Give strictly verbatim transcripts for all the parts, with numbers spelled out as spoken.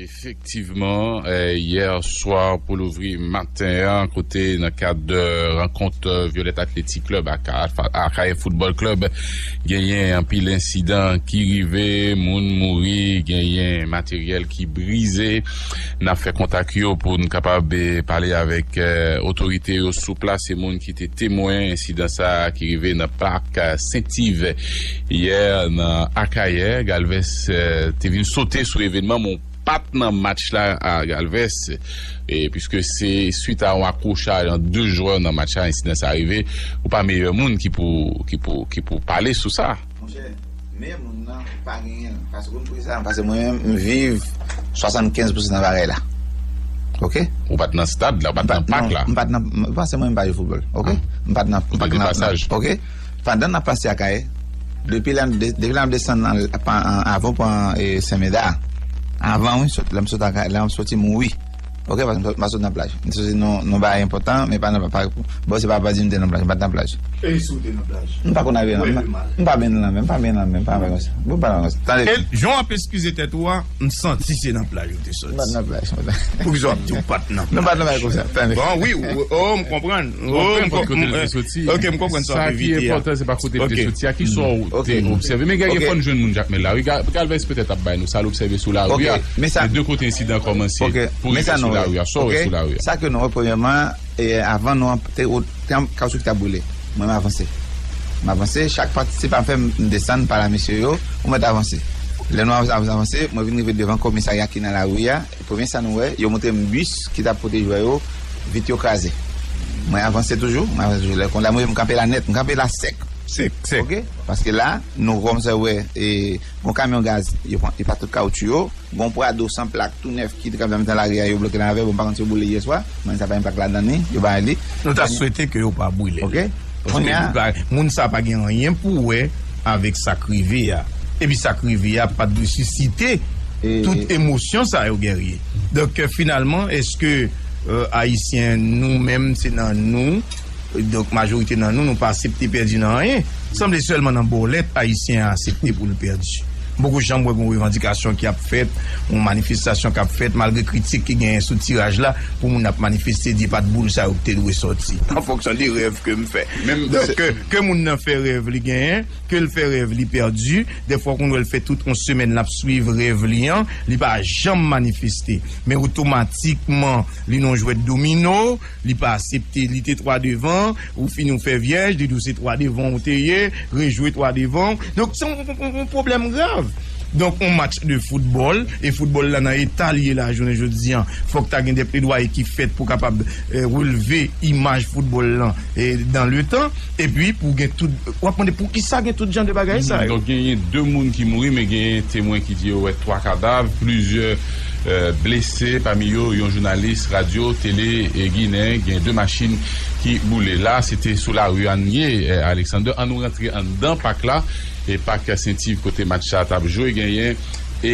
Efektivman, eh, yè swa pou louvri maten an, kote nan kad, eh, rankont, eh, Violette Athletic Club ak Akayè Football Club, genyen anpil ensidan ki rive, moun mouri, genyen materyèl ki brize. N ap fè kontak yo pou n kapab, eh, pale avèk, eh, otorite yo sou plas, se moun ki te temwen ensidan sa a ki rive nan pak, eh, Sentiv yè nan Akayè. Galvez, eh, te vin sote sou evènman, men w pa t nan match la, a Galvez, e, piske se swit a yon akwochaj ant de jwè nan match la, ensidan sa rive. Ou pa meyè moun ki pou, ki pou, ki pou pale sou sa. Monchè, meyè moun nan pa genyen l. Paske pou m di sa, paske mwen menm, m viv swasannkenz pousan nan bagay la. Oke? Ou pa t nan stad la, ou pa t nan pak la. M pa t nan, paske mwen, m pa jwe foutbòl. Oke? M pa t nan, m pa t nan, oke? Pandan n ap pase Akayè, depi lè, depi lè n ap desann nan, pa, avan pran, e, Senmeda, avan, wi, sot, lè m sot Akayè, lè m soti mouri. Oke, paske m pa sot nan plaj. M soti nan, nan bagay enpòtan, men pa nan, pa, bon, se pa, pa di m te nan plaj, m pa t nan plaj. E si w te nan plaj? M pa konn rive nan, m pa byen nan lanmè, m pa byen nan lanmè, m pa byen konsa. Bon, pa nan konsa. Tande. E jan w ap eskize tèt ou a, m santi se nan plaj ou te soti. M pa t nan plaj, m pa t nan. Poukisa w ap di w pa t nan plaj? Nou pa t nan bagay konsa, tande. Bon, wi, w-, oh, m konprann. Oh, m konprann kote l te soti. Ok, m konprann sa w te vin di a. Sa ki enpòtan, se pa kote l te soti a, ki sa w te obsève. Men gen, gen fò n jwenn moun Jakmèl la. Wi, Ga-, Galvez petèt ap bay nou sa l obsève sou lari a. Men de kote ensidan an kòmanse pou rive sou lari a. Sa w wè sou lari a? Sa ke nou wè, premyèman, e, avan nou an-, te, te an kawchou ki t ap boule. Mwen, m avanse. M avanse, chak patisipan fè m desann pa la mesye yo, ou mèt avanse. Lè nou avanse, avanse, avanse, mwen vin rive devan komisarya ki nan lari a. Premye sa nou wè, yo montre m bis ki t ap pote jwè yo, vit yo kraze. Mwen avanse toujou, mwen avanse toujou. Lè konn la, mwen, m kanpe la nèt, m kanpe la sèk. Sèk, sèk. Oke? Paske la, nou kòmanse wè, e, gon kamyon gaz, yo pran, yo pa tout kawotchou yo. Gon Prado san plak tou nèf ki t ap nan mitan lari a, yo bloke nan avè, bon, m pa konn si yo boule yè swa, men sa pa gen plak ladan li, yo bay li. Nou ta swete ke yo pa boule. Oke? Paske moun sa pa gen anyen pou wè avèk sa k rive a. Epi sa k rive a pa t dwe sisite tout emosyon sa yo, Guerrier. Donk, euh, finalman, èske, euh, Ayisyen, nou menm, se nan nou, donk, majorite nan nou, nou pa aksepte pèdi nan anyen. Sanble sèlman nan bòlèt Ayisyen an aksepte pou l pèdi. M poko janm wè gon revandikasyon ki ap fèt, yon manifestasyon k ap fèt, malgre kritik ki genyen sou tiraj la, pou moun ap manifeste di pa t boul sa yo ki te dwe sòti. An fonksyon de rèv ke m fè. Donk, ke, ke moun nan fè rèv li genyen, ke l fè rèv li pèdi, dèfwa w konn wè l fè tout yon semèn l ap swiv rèv li an, li pa janm manifeste. Men otomatikman, li nan yon jwèt domino, li pa aksepte, li te twa devan, ou fini w fè vyèj, li di w se twa devan w te ye, rejwe twa devan w. Donk, se yon, yon, yon, yon pwoblèm grav. Donk, yon match de foutbòl, e foutbòl la nan eta l ye la, jounen jodi an, fòk ta gen de pledwaye ki fèt pou kapab, eh, releve imaj foutbòl lan, eh, dan le tan. Epi, pou gen tout, w ap mande poukisa gen tout jan de bagay sa yo. Donk, genyen de moun ki mouri, men genyen temwen ki di yo wè twa kadav, plizyè, eh, blese, pami yo, yon jounalis radyo, tele, e ginen, gen de machin ki boule. La, se te sou lari a n ye, eh, Alexander. An nou rantre anndan pak la, e pak Sentiv kote match sa t ap jwe, genyen, e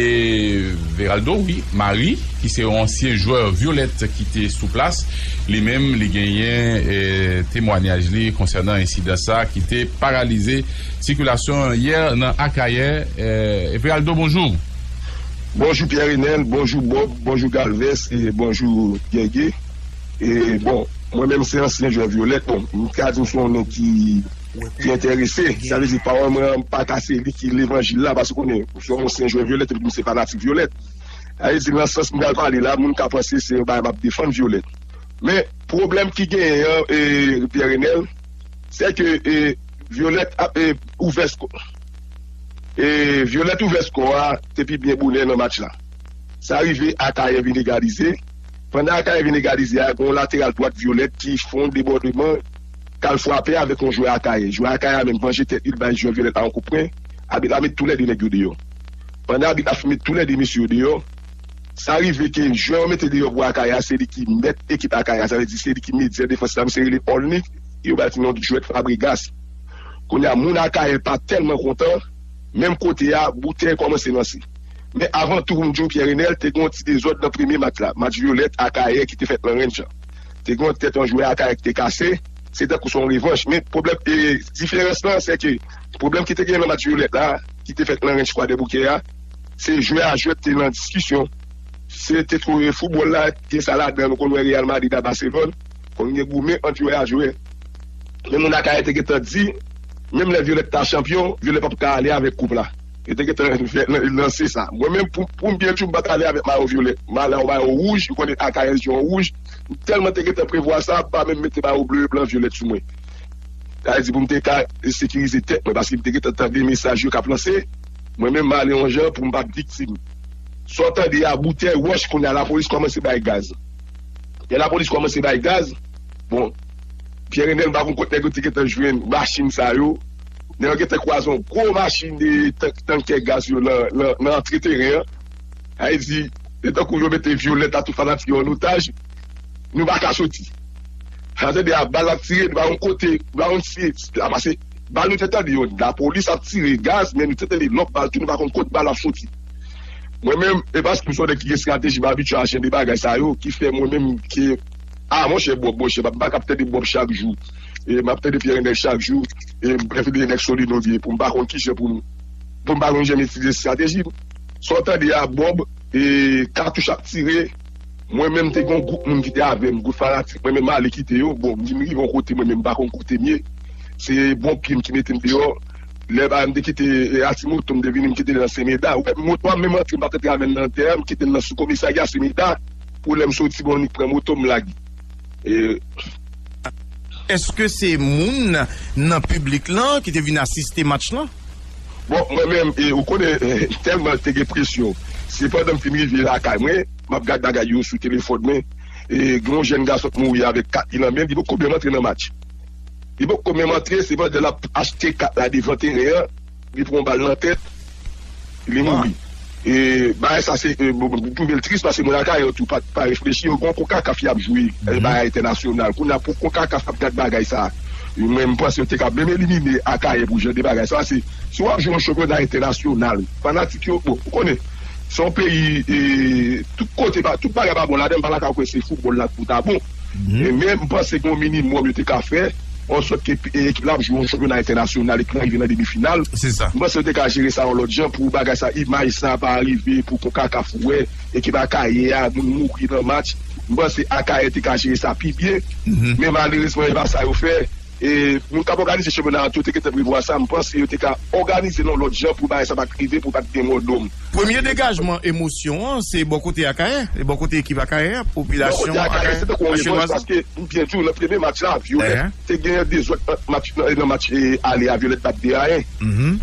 Veraldo, wi, Marie, ki se yon ansyen jwè Violette ki te sou plas, li menm, li genyen, e, temwanyaj li konsènan ensidan sa ki te paralize sikilasyon yè nan Akayè. E, Everaldo, bonjou. Bonjou Pierre Renel, bonjou Bob, bonjou Galvez, e bonjou Guègué. E bon, mwen menm se ansyen jwè Violette. Bon, m ka di m se yon nèg ki, ki enterese. Sa vle di pawòl mwen an, m pa ka se li ki levanjil la, paske w konnen, m se yon ansyen jwè Violette, epi m se fanatik Violette. Sa vle di, nan sans m pral pale la, moun ka panse se yon bagay m ap defann Violette. Men, pwoblèm ki genyen an, e, Pierre Renel, se ke, e, Violette ap, e, ouvè skò. E, Violette ouvè skò a depi byen bonè nan match la. Sa rive Akayè vin egalize. Pandan Akayè vin egalize a, gen yon lateral dwat Violette ki fè yon debòdman, k al frape avèk yon jwè Akayè. Jwè Akayè a menm vanje tèt li, l bay jwè Violette la yon kout pwen. Abit la met toulède nèg yo deyò. Pandan abit la fin met toulède mesye yo deyò, sa rive ke jwè yo mete deyò pou Akayè a, se li ki mèt ekip Akayè a, sa vle di se li ki medyè defans la, misye rele Olnik, yo ba l ti non jwèt Fabregas. Kounye a, moun Akayè pa tèlman kontan, menm kote a, boutèy kòmanse lanse. Men avan tou, pou m di w, Pierre Renel, te gen yon ti dezòd nan premye match la, match Violette Akayè ki te fèt nan Ranch an. Te gen yon tèt yon jwè Akayè ki te kase, se tankou se yon revanch. Men pwoblèm, e, diferans lan, se ke pwoblèm ki te gen nan match Violette la, ki te fèt nan Ranch Kwadèboukè a, se jwè a jwèt te nan diskisyon. Se te twouve foutbòl la, gen sa ladan l, ou konn wè Real Madrid a Barcelone, konn gen goumen ant jwè a jwè. Men moun Akayè te gentan di, menm lè Violette ta chanpyon, Violette p ap ka ale avèk koup la. Yo te gentan fè, lanse sa. Mwen menm, pou, pou m byen di w, m pa t ale avèk mayo Violette. M ale ak mayo wouj, ou konnen Akayè se yon wouj. M tèlman te gentan prevwa sa, m pa menm mete mayo ble e blan Violette sou mwen. Sa vle di pou m te ka sekirize tèt mwen, paske m te gentan tande mesaj yo k ap lanse. Mwen menm, m ale yon jan pou m pa t viktim. Sa w tande a, boutèy, wòch, kounye a, lapolis kòmanse bay gaz. Lè lapolis kòmanse bay gaz, bon, Pierre Renel, m pa konn kot nèg yo te gentan jwenn machin sa yo. Nèg yo gentan kwaze yon gwo machin de tank, tankè gaz yo nan, nan, nan antre teren an. Sa vle di, se tankou yo mete Violette ak tout fanatik yo an otaj. Nou pa ka soti. Sa vle di a bal ap tire, nou pa konn kote, nou pa konn si, si, a pase, bal nou te tande yo, lapolis ap tire gaz, men nou te tande lòt bal tou, nou pa konn kot bal ap soti. Mwen menm, e paske m se yon nèg ki gen estrateji, m abitye a jan de bagay sa yo, ki fè mwen menm ke, a, monchè, Bob, monchè, m pa ka ap tande Bob chak jou. E m ap tande Pierre Renel chak jou. E m prefere nèg solid, on dirait, pou m pa konn kijan pou m, pou m pa konn jan m itilize estrateji m. Sa w tande a, Bob, e katouch ap tire. Mwen menm, te gen yon gwoup moun ki te avè m, gwoup fanatik. Mwen menm, m ale kite yo. Bon, m di m rive yon kote, mwen menm, m pa konn kote m ye. Se bon pye m ki mete m deyò. Lè bagay m te kite, e, atimoto, m te vini, m kite l nan Senmeda. Ou wè, moto a m menm antre, m pa t antre avè l nan tè a, m kite l nan sou komisarya Senmeda. Pou lè m soti, bon, m pran moto, m lage. E, Èske se moun nan piblik lan ki te vin asiste match lan? Bon, mwen menm, e, ou konnen, e, tèlman te gen presyon. Se pandan m fin rive lakay mwen, m ap gad bagay yo sou telefòn mwen. E, gen yon jèn gason k mouri avèk kat li nan men l, li poko menm antre nan match. Li poko menm antre, se pandan l ap achte kat la devan teren an, li pran yon bal nan tèt, li mouri. E bagay sa se, e, bon, m twouve l tris paske moun Akayè yo tou pa, pa reflechi, yo gen yon konkakaf y ap jwe, e, bagay entènasyonal. Kounye a pou konkakaf ap gad bagay sa, mwen m panse yo te ka menm elimine Akayè pou jan de bagay sa. Se, si w ap jwe yon chanpyona entènasyonal, fanatik yo, bon, ou konnen, se yon peyi, e, tout kote, pa, tout bagay pa bon ladan, m pa ta ka kwè se foutbòl la k pou ta bon. E men m panse gen yon minimòm yo te ka fè, an sòt ke, e, ekip la ap jwe yon chanpyona entènasyonal, ekip la rive nan demi final. M panse yo te ka jere sa yon lòt jan pou bagay sa, imaj sa pa rive, pou konkakaf wè ekip Akayè a, moun mouri nan match. M panse Akayè te ka jere sa pi byen. Men malerezman, e pa sa yo fè. E moun k ap òganize chanpyona a tou te gentan prevwa sa. M panse yo te ka òganize l yon lòt jan pou bagay sa pa t rive, pou pa t gen mò dòm. Premye degajman emosyon an, se bò kote Akayè, e bò kote ekip Akayè a, popilasyon Akayè, Machenwazan. M byen di w, nan premye match la, Violette te genyen dezòd nan match, nan, nan match, e, ale a, Violette bat de a en.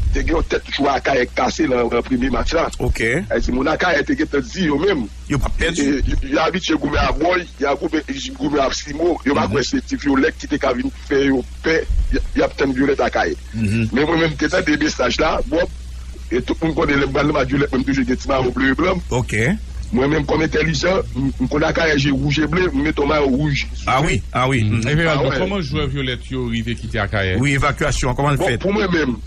Te gen yon tèt jwè Akayè k kase nan, nan premye match la. Sa vle di moun Akayè te gentan di yo menm, yo p ap pèdi. E, yo, yo abitye goumen a Bòy, y a goumen, goumen ap Simo, yo pa kwè se ti Violette ki te ka vin fè yo pè, y, y ap tann Violette Akayè. Men mwen menm, m te tande mesaj la, Bob, e tout moun konnen lè m pral nan match Violette, mwen m toujou gen ti mayo ble e blan m. Mwen menm kòm entèlijan, m, m konn Akayè je wouj e ble, m mete yon mayo wouj. Ah wi, ah wi. Everaldo, kòman jwè Violette yo rive kite Akayè? Wi, evakyasyon an, kòman l fèt? Bon, pou mwen menm,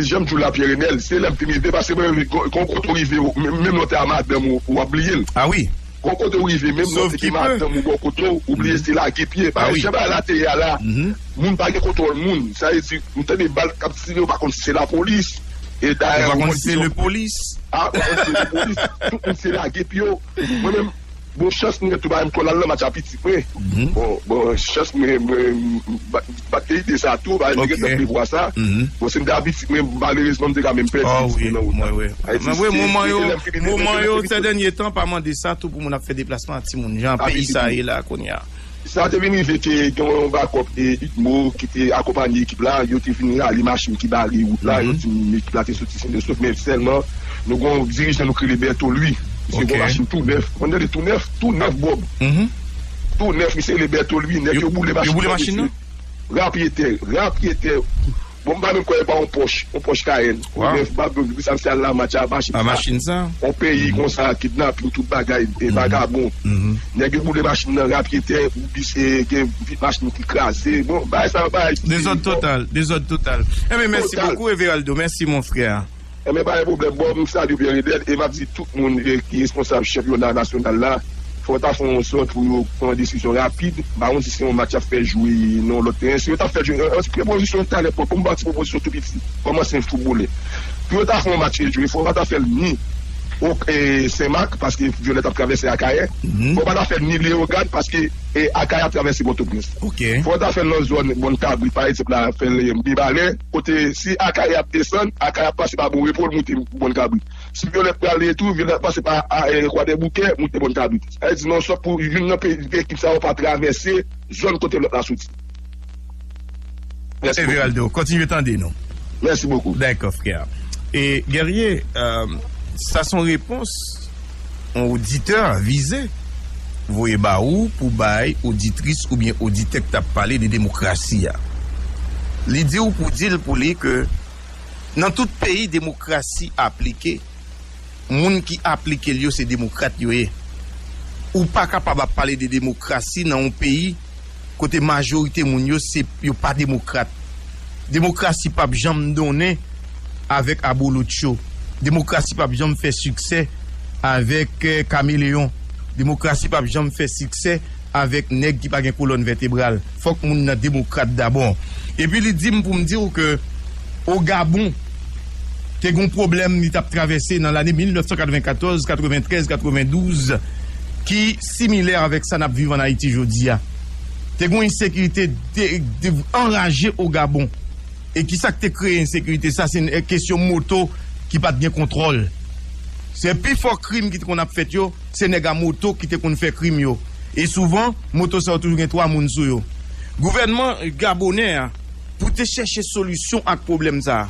jan m di w la, Pierre Renel, se lè m te rive, paske mwen, gon kote w rive, menm lè w te a madanm ou, w ap bliye l. Ah wi. Gon kote w rive, menm lè w te gen madanm ou bò kote w, ou bliye se lage pye. Paske jan bagay la te ye a la, moun pa gen kontwòl moun. Sa vle di, m tande bal k ap tire, ou pa konn si se lapolis. E dayè, ou pa konn si se lepolis. Ah, ou pa konn si se lepolis. Tout moun se lage pye yo. Mwen menm, bon, chans mwen tou, bagay m twò l al nan match a pitit mwen. Bon, bon, chans mwen, mwen, m pa t gen ide sa tou, bagay mwen gentan prevwa sa. Bon, si m te a pitit mwen, malerezman, m te ka menm pèdi pitit mwen nan wout la. Mwen, wi, moman yo, moman yo, sè dènye tan, pa mande sa tou pou moun ap fè deplasman ak timoun. Jan peyi sa ye la kounye a. Sa te vin rive ke gen yon bakòp e Itmo ki te akonpanye ekip la, yo te vin rale machin ki bare wout la, yo di m ekip la te soti sen e sof, men sèlman nou gen yon dirijan nou k rele Bertho Louis, misye gen yon machin tou nèf, konn tande tou nèf, tou nèf Bob. Tou nèf, misye rele Bertho Louis, nèg yo boule machin nan. Rapyetè, rapyetè. Bon, m pa menm kwè e pa yon Porsche, yon Porsche Cayenne. Tou nèf, m pa menm kwè sa, misye al nan match a machin sa. Yon peyi konsa, kidnaping, tout bagay, e vagabon. Nèg yo boule machin nan, rapyetè, ou bise, gen vit machin ki kraze. Bon, bagay sa, bagay ki... Dezòd total, dezòd total. Enben, mèsi bokou, Everaldo. Mèsi, mon frè. Enben, pa gen pwoblèm. Bon, m salye Pierre Renel e m ap di tout moun, e, ki responsab chanpyona nasyonal la, fò yo ta fè yon sòt pou yo pran desizyon rapid. M pa konn si se yon match y ap fè jwe nan yon lòt teren. Si yo t ap fè jwe, yon ti pwopozisyon talè, pou m ba yon ti pwopozisyon tou piti, kòm ansyen foutbolè. Pou yo ta fè yon match jwe, fò yo pa ta fè l ni Senmak, paske vyolèt ap travèse Akayè. Fò w pa ta fè l ni Leyogàn, paske e, Akayè ap travèse Pòtoprens. Fò w ta fè l nan zòn Bòn Kabrit, pa egzanp, la, fè l Mibalè, kote si Akayè ap desann, Akayè ap pase pa Bon Repo, l moute Bòn Kabrit. Si vyolèt prale tou, vyolèt ap pase pa a, e, Kwadèboukè, moute Bòn Kabrit. Sa vle di, nan sòt pou youn nan peyi, ekip sa yo pa travèse zòn kote lòt la soti. Mèsi bokou. Everaldo, kontinye tande nou. Mèsi bokou. Dakò, frè. E, Guerrier, euh, sa se yon repons yon oditè vize voye ba ou pou bay oditris oubyen oditè k t ap pale de demokrasi a. Li di w pou di l pou li ke nan tout peyi demokrasi aplike, moun ki aplike l yo se demokrat yo ye. Ou pa kapab ap pale de demokrasi nan yon peyi kote majorite moun yo se yo pa demokrat. Demokrasi p ap janm donnen avèk abolotcho. Demokrasi p ap janm fè siksè avèk eh, kameleyon. Demokrasi p ap janm fè siksè avèk nèg ki pa gen kolòn vètebral. Fòk moun nan demokrat dabò. Epi li di m pou m di w ke o Gabon te gen yon pwoblèm li t ap travèse nan lane mil nèf san katrevenkatòz, katreventrèz, katrevendouz ki similè avèk sa n ap viv ann Ayiti jodi a. Te gen yon ensekirite de, de, anraje o Gabon. E ki sa k te kreye ensekirite sa? Se kesyon moto ki pa t gen kontwòl. Se pi fò krim ki te konn ap fèt yo, se nèg a moto ki te konn fè krim yo. E souvan, moto sa yo toujou gen twa moun sou yo. Gouvènman gabonè a, pou te chèche solisyon ak pwoblèm sa a,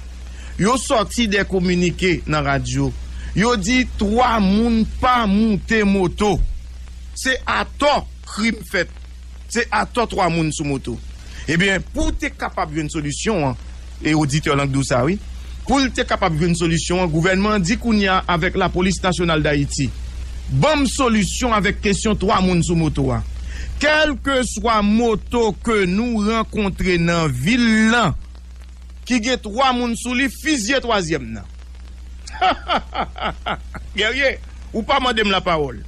yo sòti de kominike nan radyo. Yo di twa moun pa moute moto. Se atò krim fèt. Se atò twa moun sou moto. Ebyen, pou te kapab jwenn solisyon an, e oditè lang dou sa wi, pou l te kapab jwenn solisyon an, gouvènman an di kounye a avèk Lapolis Nasyonal d Ayiti, ban m solisyon avèk kesyon twa moun sou moto a. Kèlkeswa moto ke nou rankontre nan vil lan, ki gen twa moun sou li, fizye twazyèm nan. Guerrier, ou pa mande m lapawòl.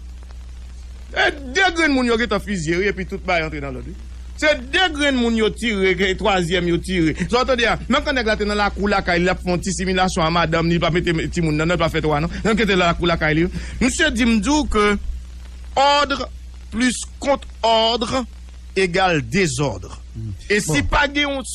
E de grenn moun yo gentan fizye, wi, epi tout bagay antre nan lòd, wi. Se de grenn moun yo tire, ke twazyèm yo tire. Sa w tande a, menm kan nèg la te nan lakou lakay li, l ap fè yon ti similasyon a madanm li, li pa mete timoun nan, non, li pa fè twa, non. Nan kite lakou lakay li, wi. Misye di m di w ke ordre plus contre-ordre égale désordre. E si pa gen yon